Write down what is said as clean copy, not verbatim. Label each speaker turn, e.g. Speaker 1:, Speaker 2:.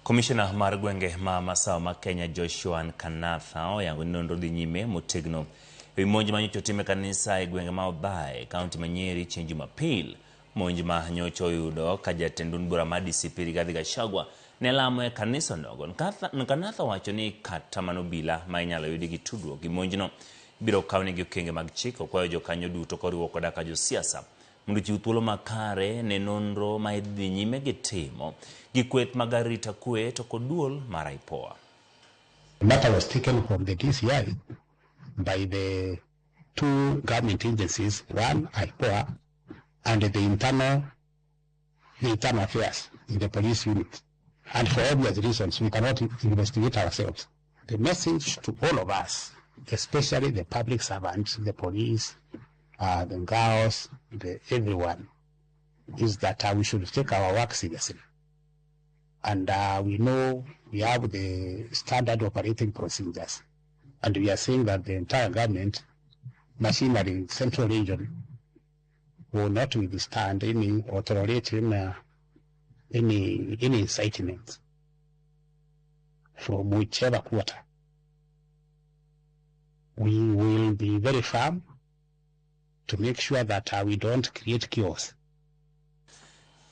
Speaker 1: Komishona mar gwenge ma Masawa ma Kenya Joshua Nkanatha oyango ni nonro dhi nyime motegno ewi monj ma nyocha otim e kanisa e gwenge ma Othaya e kaunti ma Nyeri chieng' Jumapil. Monj ma nyocha oyudo ka jatend duond bura mar DCP Rigathi Gachagua ne lamo e kanisa onogo. Nkanatha owacho ni kata mana obila ma inyalo yudi gi tudruok gi monjno ibiro kawnegi okenge mag chik. Okwayo jokanyo duto koriwo koda ka josiasa mondo ochiw thuolo makare ne nonro ma idhi nyime gi timo gi kweth mag arita kwe to kod duol mar IPOA.
Speaker 2: The matter was taken from the DCI by the two government agencies, one IPOA and the internal affairs in the police unit. And for obvious reasons, we cannot investigate ourselves. The message to all of us, especially the public servants, the police, the girls, everyone, is that we should take our work seriously. And we know we have the standard operating procedures. And we are saying that the entire government machinery in Central Region will not withstand any or tolerate any incitement from whichever quarter. We will be very firm to make sure that we don't create chaos.